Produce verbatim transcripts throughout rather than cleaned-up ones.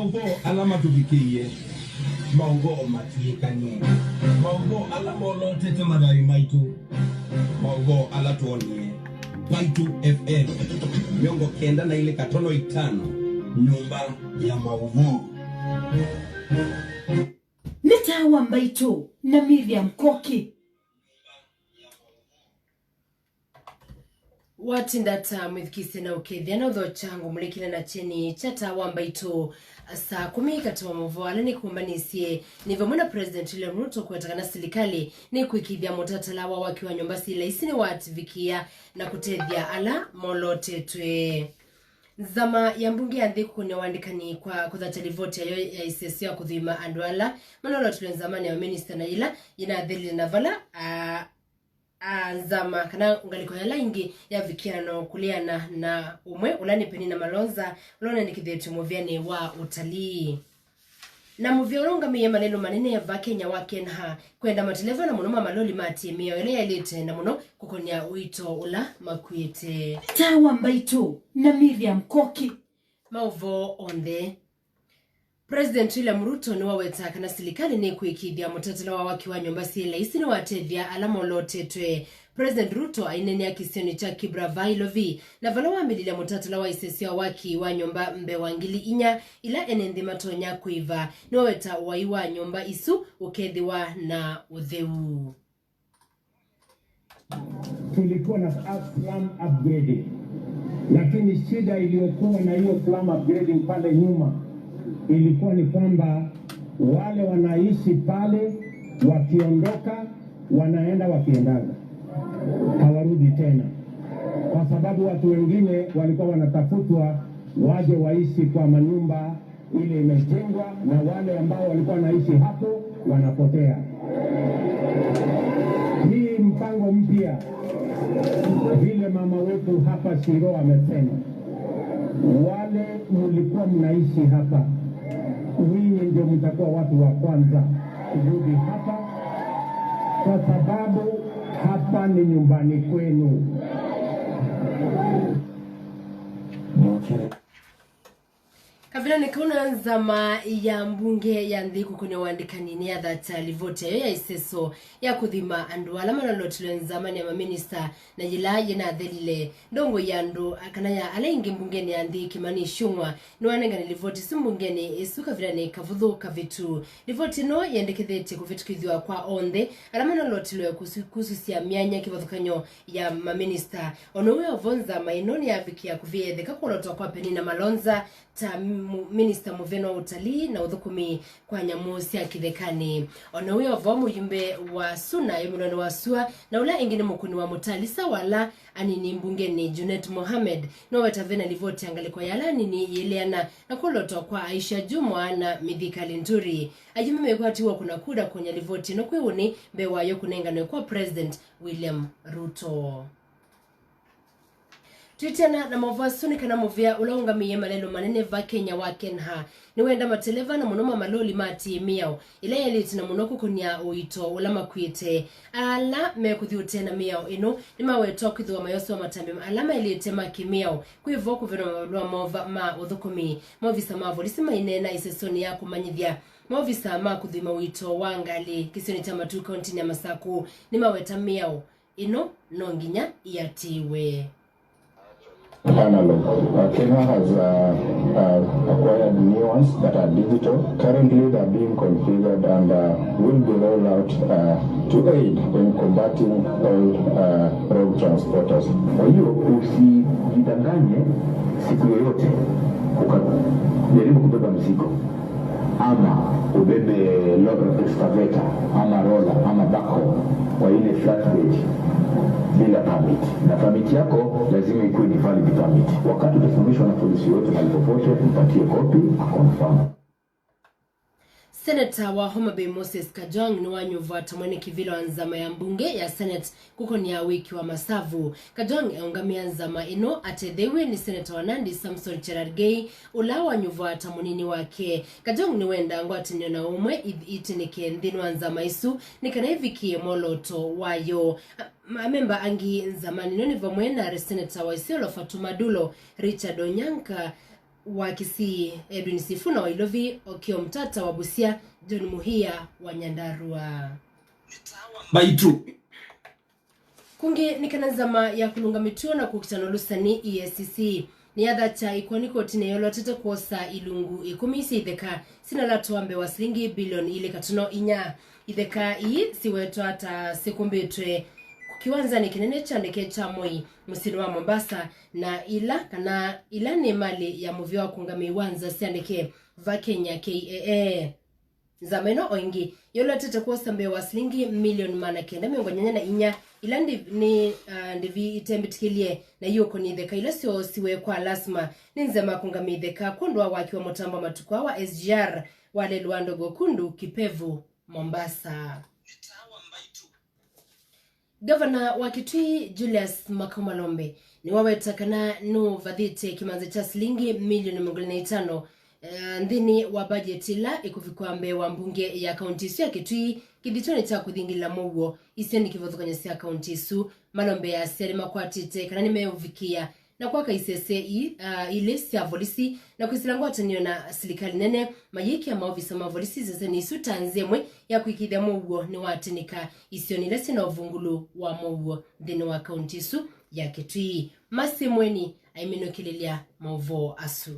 Maũvoo ala matũvikĩie, maũvoo matiĩkanie, maũvoo ala molotete mathayũ maitũ, maũvoo ala twonie. Mbaitũ F M, mĩongo kenda na ilĩ katono itano, nyũmba ya maũvoo. Nĩ Taa wa Mbaitũ na Miriam Koki. Watinda ta mwĩthukĩĩsye na ũkethĩa na ũthokya ngũmũlĩkĩla na kyeni kya Taa wa Mbaitũ saa kũmi. Katĩ wa maũvoo ala nĩkũmbanĩsye nĩ vamwe na President William Ruto kũweta kana silikalĩ nĩkũĩkĩĩthya mũtatala wa waki wa nyũmba syĩ laisi nĩwativikĩa na kũtethya ala molotetwe. Nzama ya mbunge ya nthĩ kũkũnĩa ũandĩkani kwa kũthatya livoti yayo ya ĩsesyo ya kũthũima andũ ala manolotilwe nzamanĩ ya minista na yĩla yĩnathelile na vala a, a nzama kana ngalĩko yala ĩngĩ ya vikĩano kũleana na ũmwe ũla nĩ Penina Malonza ũla ũnendekethetw'e mũvĩanĩ wa ũtalii. Na mũvĩa ũla ũngamĩie malelũ manene va Kenya wa Kenha kwenda mateleva na mũno ma maloli maatĩĩe mĩao ĩla yaĩlĩte na mũno kũkonĩa ũito ũla makuĩte. Taa wa Mbaitũ na Miriam Koki. Maũvoo onthe. President William Ruto nĩwaweta kana silikalĩ nĩkũĩkĩĩthya mũtatala wa waki wa nyũmba syĩ laisi nĩwatethya ala molotetwe. President Ruto aineenea kĩsionĩ kya Kibra Vailovi, na vala wambĩlĩlya mũtatala wa ĩsesyo ya waki wa nyũmba mbee wa ngili inya ila ene nthĩ matonya kũĩva, nĩwaweta ũai wa nyũmba isu ũkethĩwa na ũtheu. Tulikuwa na up-, slum upgrading, lakini shida iliyokuwa na hiyo slum upgrading pale nyuma ilikuwa ni kwamba wale wanaishi pale wakiondoka, wanaenda wakiendaga, hawarudi tena, kwa sababu watu wengine walikuwa wanatafutwa waje waishi kwa manyumba ile imejengwa, na wale ambao walikuwa wanaishi hapo wanapotea. Hii mpango mpya, vile mama wetu hapa Shiro amesema, wale mlikuwa mnaishi hapa, nyinyi ndio mtakuwa watu wa kwanza kurudi hapa, kwa sababu hapa ni nyumbani kwenu. Kavindanĩ kau na nzama ya mbunge ya nthĩ kũkũnĩa ũandĩkani nĩyathatya livoti yayo ya ĩseso ya kũthima andũ ala malolotilwe nzamanĩ ya maminista, na yĩla yĩnathelile, ndongoi ya andũ kana ya ala aingĩ mbungenĩ ya nthĩ Kimani Ichung'wa nĩwanengane livoti ĩsu mbungenĩ ĩsu kavindanĩ kavũthũ kavĩtu. Livoti ĩno yendekethetye kũvĩtũkĩthw'a kwa onthe ala malolotilwe kũsu-, kususya myanya kĩvathũkany'o ya maminista. O na wĩ o vo, nzama ĩno nĩyavikĩa kũvĩetheka kũlotwa kwa Penina Malonza ta mu-, minista mũveni wa ũtalii na ũthũkũmi kwa nyamũ sya kĩthekanĩ. O na wĩ o vo, mũyumbe wa Suna ĩ mũnene wa sua na ũla ĩngĩ nĩ mũkũni wa mũtalisa wa ala anini mbungenĩ, Junet Mohamed, noweta vena livoti ya ngalĩko ya ala anini yĩleana na kũlotwa kwa Aisha Jumwa na Mithika Linturi. Ayumbe mekwatiwa kũna kura kũnya livoti ĩno kwĩ ũnĩ mbee wayo kũnenganwe kwa President William Ruto. Twĩtiana na maũvoo asu nĩ kana mũvĩa ũla ũngamĩie malelũ manene va Kenya wa Kenha nĩwenda mateleva na mũno ma maloli maatĩĩe mĩao ĩla yaĩlĩte na mũno kũkũnĩa ũito ũla makuĩte. Ala mekũthi ũtee na mĩao ĩno nĩmawetwa kwĩthĩwa mayoswa matambya ala maĩlĩte ma kĩmĩao, kwĩ vo kũvenwa mavalũa moo va ma ũthũkũmi. Maovisa ma volisi maineena ĩsesonĩ ya kũmanyĩthya maovisa ma kũthima ũito wa ngalĩ kĩsionĩ kya Matuu kauntinĩ ya Masaku nĩmaweta mĩao ĩno no nginya ĩatĩĩwe. Analog. Uh, Kenya has, uh, uh, acquired new ones that are digital. Currently, they're being configured and, uh, will be rolled out, uh, to aid in combating all, uh, rogue transporters. Kwa hiyo, usijidanganye siku yoyote ukajaribu kubeba mzigo ama ubebe lo-, excavator ama roller ama backhoe kwa ile flatbed bila permit. Na permit yako lazima ikuwe ni valid permit. Wakati utasimamishwa na polisi yoyote mahali popote, mpatie copy, a confirm. Seneta wa Homa Bay Moses Kajwang' nĩwanyuvwa ta mwene kĩvĩla wa nzama ya mbunge ya Senate kũkonĩa wĩki wa masavu. Kajwang' eũngamĩa nzama ĩno atetheew'e nĩ seneta wa Nandi Samson Cherargei, ũla wanyuvwa ta mũnini wake. Kajwang' nĩwendaa ngwatanĩo na ũmwe ith-, itĩnĩke nthĩnĩ wa nzama ĩsu nĩ kana ĩvikĩe mwolooto wayo. A-, amemba angĩ nzamanĩ ĩno nĩ vamwe na seneta wa Isiolo Fatuma Dulo, Richard Onyanka, wa Kisii, Edwin Sifuna wa Ilovi, Okiya Omtata wa Busia, John Muhia wa Nyandarua. Mbaitũ. Kũngĩ nĩ kana nzama ya kũlũnga mĩtuo na kũkita na ũlũsani, E A C C, nĩyathakya ĩkoani kotinĩ yolotete kwosa ilungu ĩkũmi sya itheka syĩna lato wa mbee wa silingi bilioni ilĩ katono inya. Itheka ii siwetwa ta sikumbĩtwe kĩwanzanĩ kĩnene kya ndeke kya Moi mũsyĩnĩ wa Mombasa, na ila kana ila nĩ mali ya mũvĩa wa kũngamĩi wa nza sya ndeke va Kenya, K A A. Nzama ĩno o ĩngĩ yolotete kwosa mbee wa silingi milioni maana kenda mĩongo nyanya na inya, ila ndi-, nĩ, ah, ndĩvi itembĩtĩkĩlye na iũkũni itheka ila syoosiwe kwa lasima nĩ nzama kũngamĩa itheka kwondũ wa waki wa mũtambo wa matukũ aa wa S G R wa lelũ wa Ndogo Kundu Kipevu, Mombasa. Ngavana wa Kitui, Julius Makau Malombe, nĩwaweta kana nũvathĩte kĩmanza kya silingi milioni mĩongo ĩlĩ na itano, eh, nthĩnĩ wa bajeti ĩla ĩkũvikwa mbee wa mbunge ya kaunti ĩsu ya Kitui kĩthitũnĩ kya kũthingĩla mũuo isionĩ kĩvathũkany'o sya kaunti ĩsu. Malombe asya nĩmakwatĩte kana nĩmeũvikĩa na kwaka isese ii, ah, ilĩ sya volisi na kwĩsĩla ngwatanĩo na silikalĩ nene, mayĩkĩa maovisa ma volisi isesenĩ isu ta nzĩa ĩmwe ya kũĩkĩĩthya mũuo nĩwatĩnĩka isionĩ ila syĩna ũvungũlu wa mũuo nthĩnĩ wa kaunti ĩsu ya Kitui. Mercy Mweni aiminũkĩlĩlya maũvoo asu.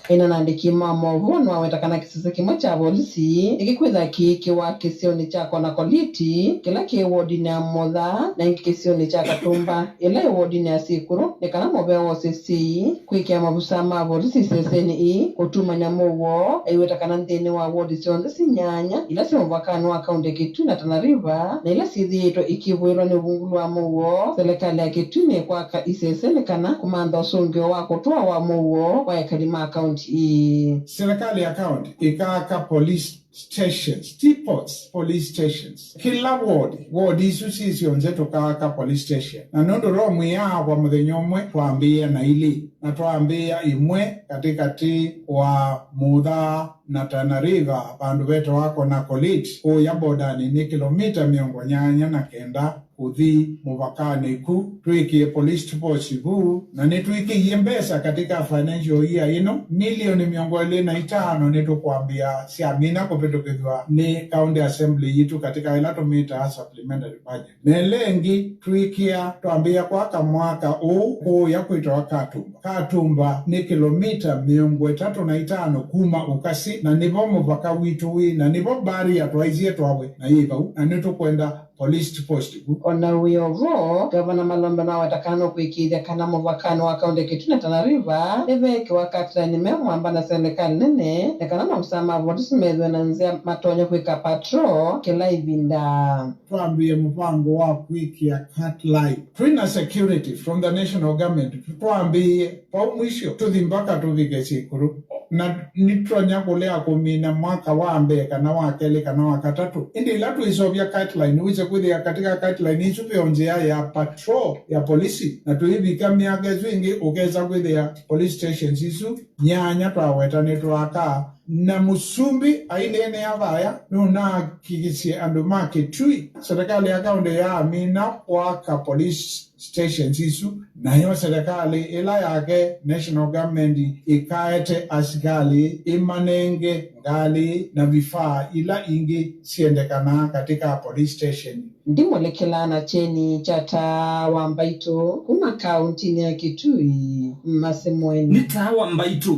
Ĩna na andĩki ma maũvoo nĩwaweta kana kĩsese kĩmwe kya volisi nĩkĩkwĩtha kĩĩkĩwa kĩsionĩ kya Konakoliti, kĩla kĩ wodinĩ ya Mutha, na ĩngĩ kĩsionĩ kya Katumba, ĩla ĩ wodinĩ ya Sikulu, nĩ kana mũvea wose syei kwĩkĩa mavusa ma volisi isesenĩ ii kũtumany'a mũuo. Aiweta kana nthĩnĩ wa wodi syonthe si nyanya ila syĩ mũvakanĩ wa kaunti ya Kitui na Tana River, na ila syĩthĩĩtwe ikĩvũĩlwa nĩ ũvungũlu wa mũuo, selekalĩ ya Kitui nĩkwaka isese nĩ kana kũmantha ũsũngĩo wa kũtũa wa mũuo kwa ekali ma kaunti ii. Serikali ya kaunti ĩkaaka police stations, T-Pots police stations. Kĩla ward, ward isu syĩ syonthe tũkaaka police station. Na nũndũ Rome yaakwa mũthenya ũmwe, twambĩĩa na ilĩ, na twambĩĩa ĩmwe katĩkatĩ wa Mutha na Tana River, vandũ vetawa Konakoliti, kũya bodanĩ nĩ kĩlomita mĩongo nyanya na kenda kũthi mũvakanĩ ku, twĩkĩe police post vu, na nĩtwĩkĩie mbesa katika financial year ĩno, milioni mĩongo ĩlĩ na itano nĩtũkwambĩa syamina kũvĩtũkĩthw'a nĩ County Assembly yitũ katika ĩla tũmĩtaa supplementary budget. Na ĩla ĩngĩ twĩkĩa, twambĩĩa kwaka mwaka ũũ kũũya kwĩtawa Katumba. Katumba nĩ kĩlomita mĩongo ĩtatũ na itano kuma Ukasi, na nĩvo mũvaka witũ wĩ, na nĩvo barrier twaisye twawe na yĩ vau, na nĩtũkwenda police post vu. O na wĩ o vo, Ngavana Malombe nĩwaweta kana nũkwĩkĩĩthya kana mũvakanĩ wa kaunti ya Kitui na Tana River nĩveekĩwa cut line meũ mwamba na selekalĩ nene, na kana maovisaa ma volisi methĩwe na nzĩa matonya kwĩka patrol kĩla ĩvinda. Twambĩĩe mũvango wa kwĩkĩa cut line. Twĩ na security from the national government. Twambĩĩe vau mwisho, tũthi mpaka tũvike Sikulu. Na nĩtũtonya kũlea kũmina mwaka wa mbee, kana wa kelĩ, kana wa katatũ. Ĩndĩ ĩla twĩseũvya cut line, wĩse kwĩthĩa katika cut line isu ve o nzĩa ya patrol ya polisi, na tũivika myaka ĩsu ĩngĩ, ũkesa kwĩthĩa police stations isu nyanya twaweta nĩtwakaa. Na mũsumbĩ aineenea vaya, nũnahakikisye andũ ma Kitui, serikali ya kaunti yaamina kwaka police stations isu, nayo serikali ĩla yake, national government, ĩkaete asikalĩ, ĩmanenge ngalĩ na vifaa ila ingĩ syendekanaa katika police station. Ndimũlĩkĩlaa na kyeni kya Taa wa Mbaitũ kuma kauntinĩ ya Kitui, Mercy Mweni. Nĩ Taa wa Mbaitũ.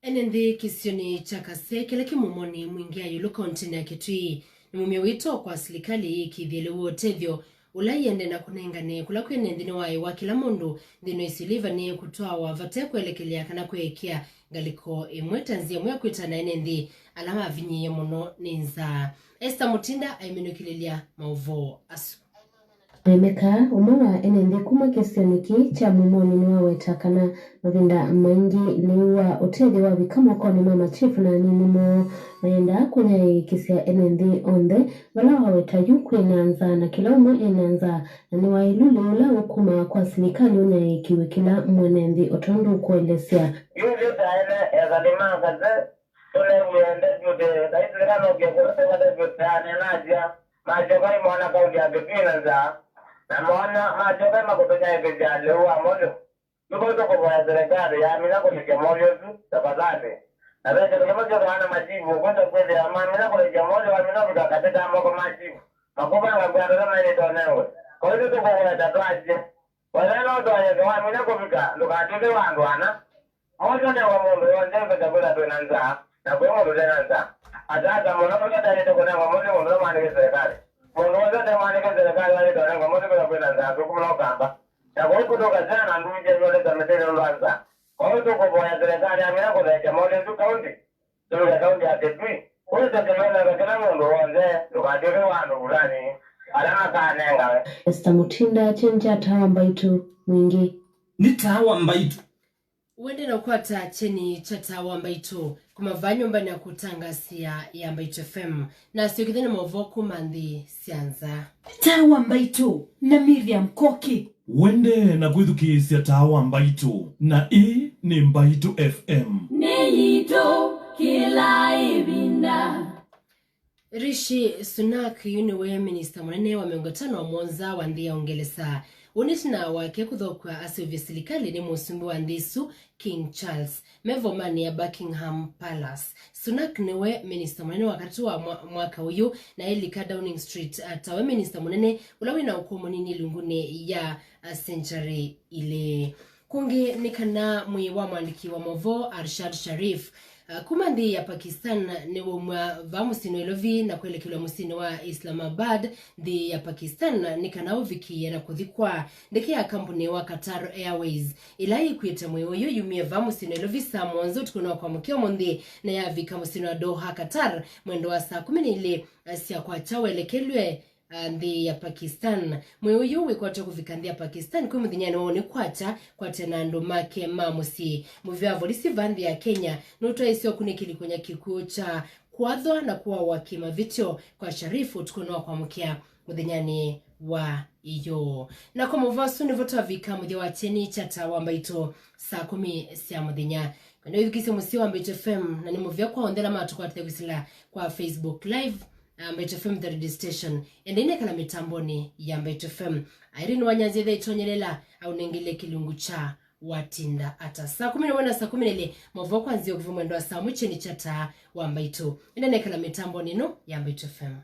Ene nthĩ kĩsionĩ kya Kasese kĩla kĩ mũmonĩ mwingĩ ya ĩũlũ kauntinĩ ya Kitui nĩmaumya wĩto kwa silikalĩ yĩkĩĩthye lĩu wa ũtethyo ũla ĩendee na kũnengane kũla kwĩ ene nthĩ nĩwaĩwa kĩla mũndũ nthĩnĩ wa isilĩva nĩ kũtwawa vate kwelekelya kana kweekĩa ngalĩko ĩmwe ta nzĩa ĩmwe ya kwĩtana ene nthĩ ala mavinyĩĩe mũno nĩ nzaa. Esther Mutinda aiminũkĩlĩlya maũvoo asu. Maimeka, ũmwe wa ene nthĩ kuma kĩsionĩ kĩĩ kya mũmonĩ nĩwaweta kana mavinda maingĩ lĩu wa ũtethyo wavika mokonĩ ma machifu na anini moo maendaa kũnyaĩĩkĩsya ene nthĩ onthe. Vala waweta yu kwĩ na nzaa na kĩla ũmwe e na nzaa, na nĩ waĩlu lĩu ũla ũkumaa kwa silikalĩ ũnyaĩĩkĩw'e kĩla mwene nthĩ o tondũ ũkũelesya. Yu yu ta ene ekali ma Kasese tũneew'ĩe ndeto ĩthe, na ĩsilikanũkie kũla ndeto ĩthe aneenasya. Masyoka ĩmona kaunti ya Kitui na nzaa, na mona masyoka ĩmakũtũnyaĩĩkĩsya lĩu wa mũndũ. Nĩkwaitũ kũvoya silikalĩ yamina kũlekya moyũ ũsu, tafadhali. Na ve kĩndũ kĩmwe kĩthĩawa na machifu, ũkwĩsa kwĩthĩa mamina kũlekya moyũ wamina ũvika katĩ ka moko ma chifu, makũvanga kwĩ andũ ala maĩlĩte ũnengwe. Kwaitũ tũkũvoya ta twasye, wethĩa no ũtonya wamina kũvika, ndũkatw'ĩke wa andũ ana. Moyũ ũnengwe mũndũ w'onthe ũkwĩsa kwĩthĩa twĩ na nzaa, na kwĩ mũndũ ũte na nzaa. Atata mũno mũno ndaĩlĩte kũnengwa moyũ mũndũ ũla mwandĩke silikalĩ. Mũndũ w'onthe ũte mwandĩke silikalĩ waĩlĩte ũnengwa moyũ kwĩthĩa kwĩ na nzaa, kũmũla ũkamba. Na kwoou kũtũka syana na ndũũ syoo nĩsyonesa mĩtĩ nũndũ wa nzaa. Kwoou tũkũvoya silikalĩ yamina kũthekya moyũ ũsu kaũntĩ, tũvike kaũntĩ ya Kitui. Wĩsĩ kĩloneka kĩla mũndũ w'onthe, ndũkatw'ĩke wa andũ vulani ala makanengawe. Esther Mutinda, kyeni kya Taa wa Mbaitũ, Mwingĩ. Nĩ Taa wa Mbaitũ. Wende na ũkwata kyeni kya Taa wa Mbaitũ, kuma vaa nyũmbanĩ ya kũtangasĩa ya Mbaitũ F M, na syũkĩthya nĩ maũvoo kuma nthĩ sya nza. Taa wa Mbaitũ na Miriam Koki. Wende na kwĩthukĩĩsya Taa wa Mbaitũ, na ĩĩ nĩ Mbaitũ F M. Nĩ yitũ kĩla ĩvinda. Rishi Sunak yu nĩwe minista mũnene wa mĩongo ĩtano na mũonza wa nthĩ ya Ũngelesa. Ũnĩ ĩtina wake kũthokw'a aseũvye silikalĩ nĩ mũsumbĩ wa nthĩ ĩsu, King Charles, me vomanĩ ya Buckingham Palace. Sunak nĩwe minista mũnene wa katatu wa mwa-, mwaka ũyũ, na ailika Downing Street, a, tawe minista mũnene ũla wĩna ũkũũ mũnini ilungunĩ ya, a, sengyalĩ ilĩ. Kũngĩ nĩ kana mwĩĩ wa mwandĩki wa maũvoo Arshad Sharif, a, kuma nthĩ ya Pakistan nĩwaumw'a vaa mũsyĩnĩ wa Nairobi na kwelekelw'a mũsyĩnĩ wa Islamabad, nthĩ ya Pakistan, nĩ kana ũvikĩĩe na kũthikwa. Ndeke ya kambuni wa Qatar Airways ĩla yĩkuĩte mwĩĩ ũyũ yumie vaa mũsyĩnĩ wa Nairobi saa mũonza ũtukũnĩ wa kwamũkĩa ũmũnthĩ, na yavika mũsyĩnĩ wa Doha, Qatar, mwendo wa saa kũmi na ilĩ sya kwakya, welekelw'e a, nthĩ ya Pakistan. Mwĩĩ ũyũ wĩkwatw'a kũvika nthĩ ya Pakistan kwĩ mũthenyanĩ wa ũnĩ kwakya, kwatene na andũ make ma mũsyĩ. Mũvĩa wa volisi vaa nthĩ ya Kenya nũtwaĩsye ũkunĩkĩli kũnya kĩkw'ũ kya kwathwa na kũawa kĩmavĩtyo kwa Sharif ũtukũnĩ wa kwamũkĩa mũthenyanĩ wa ĩyoo. Na kwa mũvea ũsu nĩvo twavika mũthya wa kyeni kya Taa wa Mbaitũ saa kũmi sya mũthenya. Kwenda wĩthukĩĩsye mũsyĩ wa Mbaitũ F M, na nĩ mũvea kwa onthe ala matũkwatĩte kwĩsĩla kwa Facebook Live, a, Mbaitũ F M the radio station. Endai nekala mĩtambonĩ ya Mbaitũ F M. Irene Wanyanzi ethe itonyelela aũnengeile kĩlungu kya Watinda Ata. Saa kũmi na ũmwe na saa kũmi na ilĩ, maũvoo kwa nzĩa ũkuvĩ mwendo wa saa mwe kyeni kya Taa wa Mbaitũ. Endai nekala mĩtambonĩ ĩno ya Mbaitũ F M.